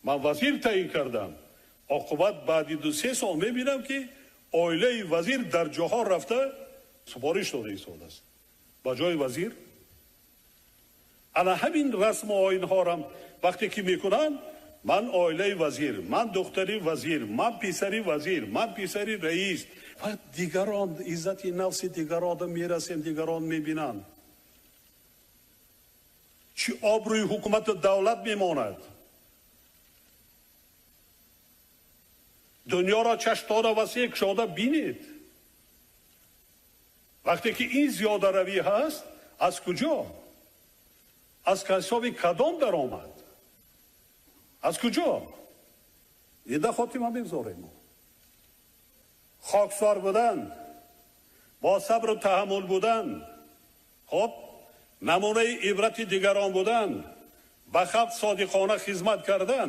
Ман вазир таъин кардам. Оқибат баъди 2-3 сол мебинам, ки оилаи вазир дар ҷоҳо рафта супориш дода истодааст ба ҷои вазир. Ана ҳамин расму оинҳорам вақте ки мекунанд, ман оилаи вазир, ман духтари вазир, ман писари вазир, ман писари раис ва дигарон, иззати нафси дигаронро мерасем, дигарон мебинанд. Чӣ обрӯи ҳукумату давлат мемонад? Дунёро чашмдода васеъ кушода бинед. Вақте ки ин зиёдаравӣ ҳаст, аз куҷо? Аз ҳисоби кадом даромад? Аз куҷо? Ида хотима мегузорем. Хоксор будан, бо сабру таҳаммул будан, хоб намунаи ибрати дигарон будан, ба халқ содиқона хизмат кардан.